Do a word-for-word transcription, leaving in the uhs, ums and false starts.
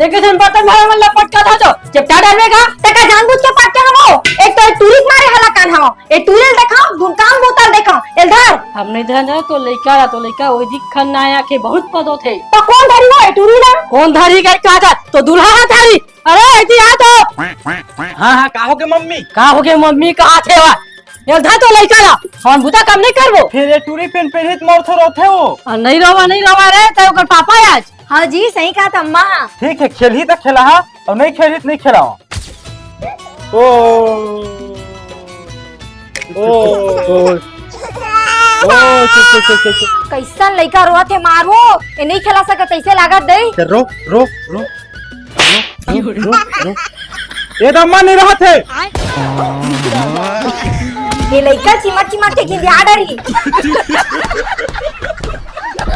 देखे सुन बर्तन धरे मन ला पटका था तो चेपटा डरबे का? त का जानबूझ के पटके हवं? एक तो ए टूरी के मारे हलाकान हवं। ए टूरी ल देखावं, दुकान बोतल देखावं। एल धर। हम नहीं धरन, तो लइका ला, तो लइका ओही दिखन ना आखे, बहुत पद होथे। त कोन धरी हो ए टूरी ला? कोन धरी कहे का था? तो दूल्हा हा धरी। अरे, एती आ तो। हाँ, हाँ, का होगे मम्मी? का होगे मम्मी, कहा थे वा? एल धर तो लइका ला, हम बुता काम नहीं करबो। फिर ए टूरी पेन पेन हित मोर थो रोथे हो। आ, नहीं रोवा, नहीं रोवा रे, ते ओकर पापा आज। हाँ जी, सही कहा था अम्मा। ठीक है, खेलही त खेला हा, अउ नहीं खेलही त नहीं खेला हा। ओ, ओ, ओ, ओ, चुप, चुप, चुप, चुप, चुप। कैसन लइका रोवत हे, मारो, ए नहीं खेला सकत, ऐसे लागत दे। रो, रो, रो, रो, रो, रो। ए दम्मा नहीं रहत हे। ये लइका चिमट चिमट के गिंदिया डरी।